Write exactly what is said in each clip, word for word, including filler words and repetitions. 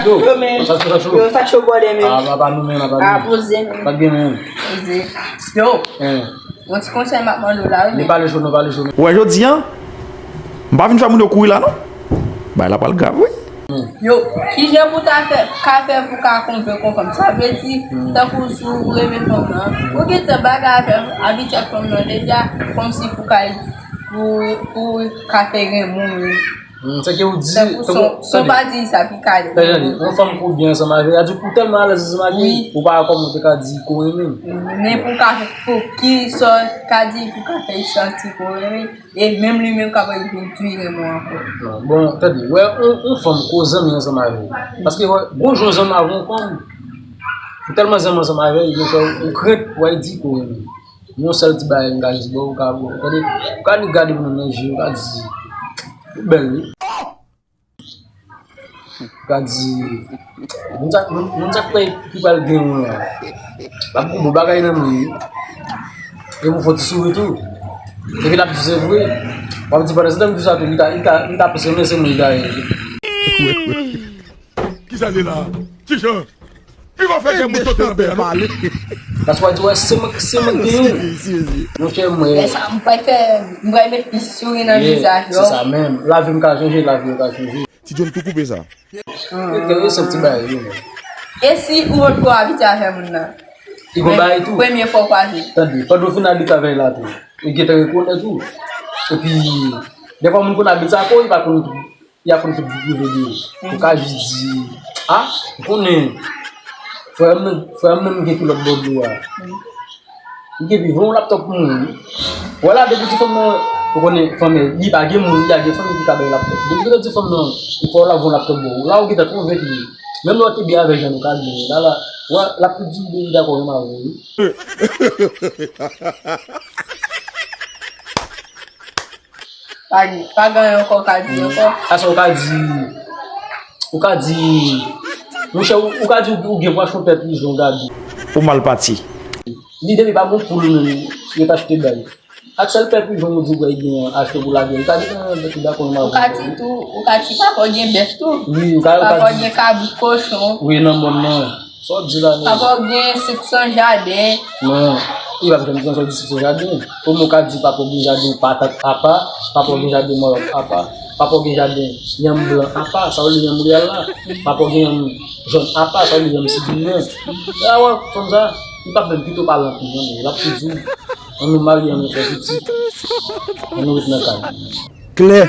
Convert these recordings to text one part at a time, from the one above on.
Yo, men, sa cho, sa cho. Yo, sa cho bòdè men. Ah, pa, pa nou men, pa nou. Ah, poze men. Pa gen men. Poze. Yo. Hein. Yon ti konsèy m ap mande w la, wi. Nou pale cho, nou pale cho. Ou wè jodi a, m pa vin fè moun yo kouri la, non. Bagay la pral grav, wi. Yo, kijan pou ta fè, ka fè pou ka konvenk yon fanm? Sa vle di, tankou si w renmen fanm nan, ou gentan bagay avè l, abitye ak fanm nan deja, kòmsi pou ka, pou, pou ka fè renmen w, wi. Hmm, se ke ou di, tankou, tankou, son, son tande. Pa di sa pi kale. Tande, tande. Yon fanm ke w byen ansanm avè l, sa di ou tèlman alèz ansanm avè l, wi, ou pa wè kòman ou te ka di ke w renmen l. Men pou ka, pou ki sa w ka di pou ka fè l santi ke w renmen l, e menm li menm kapab vin tou renmen w ankò. Non, bon, tande, wè, yon, yon fanm ke w zanmi ansanm avè l. Paske, wè, gon jan w zanmi avè yon fanm, ou tèlman zanmi ansanm avè l, ou fè, ou krent pou w al di ke w renmen l. Yon sèl ti bagay m ka jis ba w, ou ka, ou ka, ou ka gade moun nan nan je, ou ka di, ou bèl, wi. Ou ka di, moun sa, moun, moun sa ki pral, ki pral gen yon la, l ap gon bon bagay nan men li, wi. E pou fè ti souri tou. Epi l ap di se vre. W ap di pandan se tan m di sa tou, li ta, li ta, li ta plis renmen se mwen li ta ye. Kisa li la? Kijan? Li va fè gen moun sote nan pè a, non? Paske w a di, wè, se mwen, se mwen ki gen. Monchè, mwen. Lè sa, m pral fè, m pral met plis souri nan vizaj ou. Se sa menm. Lavi m ka chanje, lavi w ka chanje. Ti John tou koupe sa. Mete resanti bagay yo, men. E si ou potko abitye avè moun nan? Li gon bagay tou. Premye fwa w kwaze. Tande, pandan w fin abitye avè l la tou, li gentan rekonèt ou. Epi, dèfwa moun konn abitye ak ou, li pa konn, li pa konn tout vi prive li. Ou ka jis di, a, ou konnen, frè m nan, frè m nan gen tou lòt bò dlo a. Li gen pi von laptòp pou moun, wi. Wè la, depi ti fanm nan, ou konnen fanmi, li pa gen moun, li pa gen fanmi ki ka bay laptòp. Depi ou di fanm nan, li fè w la von laptòp ba w. La, ou gentan konvenk li. Menm lè w te byen avè Jean, ou ka byen. La, la, wè, l ap tou di li dakò menm avè w, wi. Pa gen, pa gen anyen ankò w ka di ankò. Asa w ka di, ou ka di, monchè, ou, ou ka di ou, ou gen pwason tèt li jan w gade. Ou mal pati. Li depi pa bon poul menm, yo t achte bay. Ak sèl pèp jan ou di w wè gen achte pou lagè. Ou ka di, ou ka di tou, ou ka di papa w gen bèf tou. Wi, ou ka, ou ka di. Papa w gen kabrit, kochon. Wi, nan mòn nan. Sa w di la menm? Papa w gen senk san jaden. Non, li p ap janm gen sa w di senk san jaden. Kòman ou ka di papa w gen jaden patat apa, papa w gen jaden mawòt apa, papa w gen jaden yanm blan apa, sa w rele yanm reyèl la. Papa w gen yanm jòn apa, sa w rele yanm sigrinen. A wè, fanm sa, li p ap menm kite w pale anpil non, men l ap tou di w, ann nou marye, ann nou fè pitit, ann nou ret nan kay. Klè.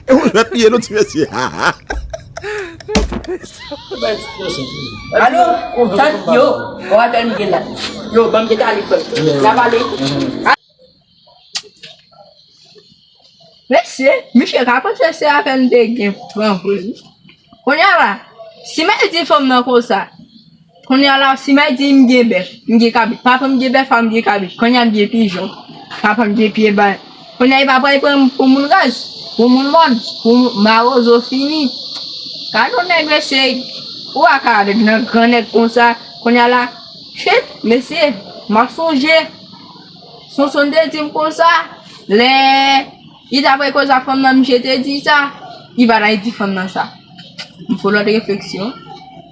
E yon jwèt li ye non ti mesye. Alo, sa, yo, bon apèl m gen la. Yo, ban m gen talè frè m. N a pale. Mesye, misye ka panse se apèl m te gen pran vre wi. Kounye a la, si m al di fanm nan konsa, kounye a la, si m al di m gen bèf, m gen kabrit, papa m gen bèf, pa m gen kabrit, kounye a m gen pijon, papa m gen pye bal. Kounye a li pa pral pran m pou moun raz, pou moun mòn, pou moun mawozo fini. Gade yon nèg mesye, ou a ka nan gran nèg konsa, kounye a la, shit, mesye, m ap sonje. Sonson te di m konsa, lè li t ap rekoze ak fanm nan, misye te di sa, li pa t al di fanm nan sa. M fè lòt refleksyon.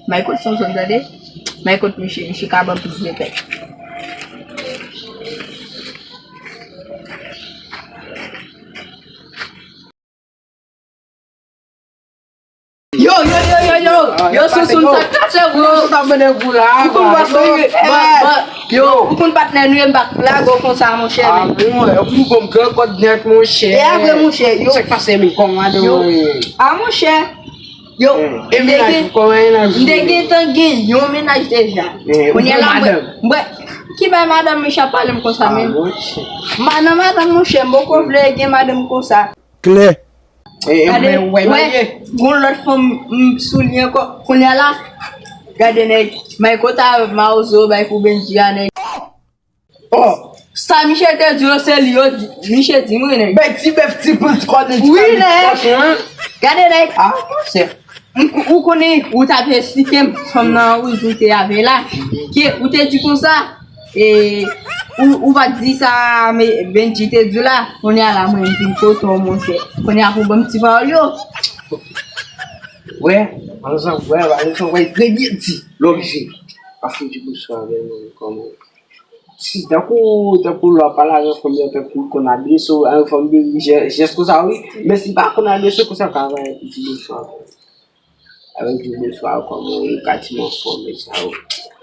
M al kot Sonson tande. M al kot misye, misye ka ban m plis detay. Yo, yo, yo, yo, yo. Yo, Sonson, sa k pase, bro? Ou konn patnè nou ye, m pa k lage w konsa, monchè, men. E a vre, monchè, yo. Sa k pase, men, kòman madanm ou ye? A, monchè, yo, m te gen, m te gentan gen yon mennaj deja. Kounye a la, mwen, mwen, ki bay madanm misye ap pale m konsa, men? Madanm, madanm, monchè, m poko vle gen madanm konsa. Klè. Gade, wè, gon lòt fanm m sou li ankò. Kounye a la, gade nèg, Mayko ta mawozo bay pou Bendji a, nèg. Oh, sa misye te di yo, se li yo di, misye di m wi, nèg. Bèk ti bèf, ti poul, ti kònen, ti kabrit, ti kòchon, hein? Gade, nèg. Ah, monchè. M, ou konnen, ou t ap esplike m, fanm nan, wi, ou te avè la, ke ou te di konsa, e, ou, ou pa t di sa, men, Bendji te di w la, kounye a la, mwen, m vin kote w, monchè. Kounye a, pou ban m ti pawòl yo. Wè, alò sa, wè, alò sa, wè, premye di, lòbje. Pa fouti bonswa avè l, non, kòman? Si, tankou, tankou lè w ap pale avè fanm nan, tankou l konn adrese w, avè fanm de jès, jès konsa, wi. Men si l pa konn adrese w konsa, ka avè l di bonswa. Avè l di bonswa, kòman w ye, ka di m anfòm, e sa yo.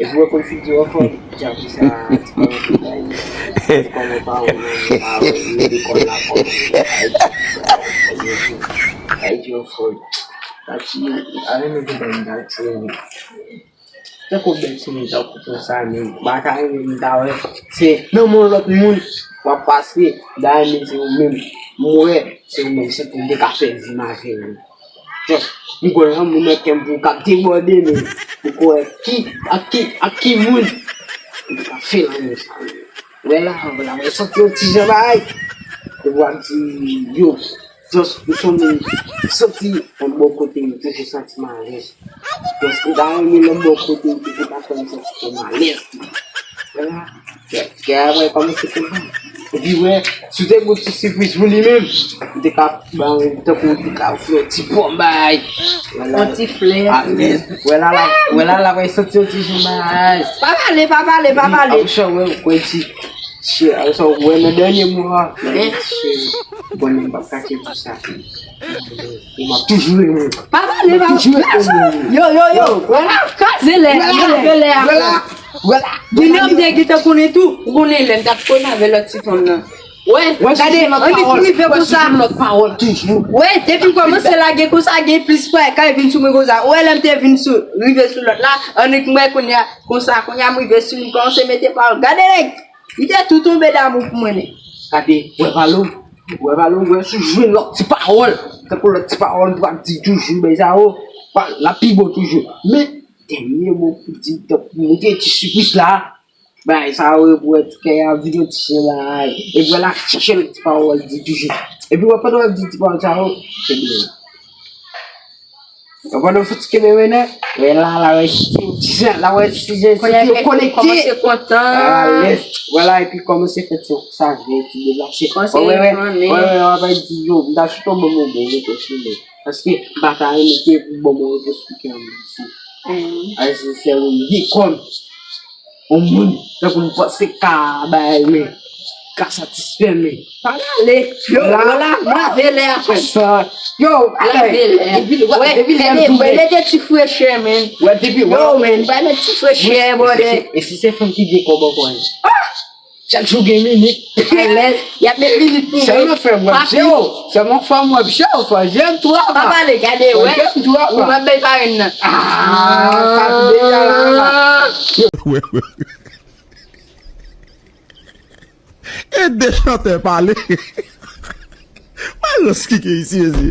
Epi w konn figi w anfòm, di apre sa, ti kòman w bay, ti kòman w pa wè, manje pa wè, mete kò l la kòman w ye, ay di, ay di anfòm. Dati, avè mwen te bay m dati. Tankou bèl timoun tankou konsa, men m pa ta renmen m ta wè se nan men lòt moun w ap pase, dayè men se ou menm, m wè se ou menm, se pou m te ka fè vi m avè w. Just, m gon lanmou nan kè m pou w k ap debòde, men ou kwè ki, ak ki, ak ki moun m te ka fè lanmou sa, men. Wè la, wè la, mwen santi yon ti jan bagay. Epi w ap di, yo, just, ou se yon moun, santi yon bò kote, m toujou santi m alèz. Just, m ta renmen lòt bò kote, m toujou ta fè m santi kò m alèz. Wè la, kè, kè a wè kòmanse kontan. Epi wè, si w te gon ti sipriz pou li menm, m te ka, ba, tankou w te ka ofri yon ti pòm bay. Wè la, yon ti flè. Alèz. Wè la, la, wè la, la, wè santi yon ti jan bay. Pa pale, pa pale, pa pale. Apre sa, wè, wè, ti Chè, sa w wè nan dènye mwa, men chè, bon, m p ap kache pou sa. E m ap toujou renmen w. Pa pale, pa pale. Yo, yo, yo, wè la, kraze lè, kraze lè a. Wè la, wè la. Gen lè m te gentan konnen tou, ou konnen lè m t ap konnen avè lòt ti fanm nan. Wè, gade, annik rive konsa. Wè, depi m kòmanse lage konsa, gen plis frè kay vin sou mwen konsa. Wè, lè m te vin sou, rive sou lòt la, annik mwen kounye a, konsa, kounye a m rive sou, m kòmanse mete pawòl. Gade nèg! Li te tou tonbe damou pou mwen, nèg. Gade, wè Valo, wè Valo, wè si w jwenn lòt ti pawòl. Tankou lòt ti pawòl pou ap di toujou, men sa yo, l ap pi bon toujou. Men, dènye mo pou di, tankou mete ti sipriz la, bagay sa yo, pou wè ti kè a vin yon ti chen bagay. Epi wè l ap chèche lòt ti pawòl di toujou. Epi wè pandan w ap di ti pawòl sa yo, ebyen, Pandan w fouti kenbe mennen, wè la, la wè si, la wè si jan si yo konekte. Kòmanse kontan. Alèz. Wè la, epi kòmanse fè ti sa, vin ti deplase. Wè, wè, wè, wè, wè, w ap di, yo, m ta sou tonbe, mwen, bon, mwen kontinye. Paske m pa ta renmen ke pou bon, mwen, rekonstwi kè m isi. Ayisyen sèl yon dekòn. Yon moun, tankou m panse ka bay, men, ka satisfè, men. Pa pale. Yo, la, la, lave lè a, frè m. Sa, yo, lave lè a. Depi, wè, depi lè m tou, wè, mete ti frechè, men. Wè, depi, yo, men, pa met ti frechè, brother. E si se fanm ki gen kòb ankò, en? Chak jou gen minit. Alèz, y ap met minit pou mwen. Sèlman frè m wè m je w. Sèlman frè m wè m je w, frè. Je m tou apa. Pa pale, gade, wè. Je m tou apa. Ou wè bèl parenn nan. Ah, sa tou deja la. E de chantè pale. Malans ki gen isi, mesye.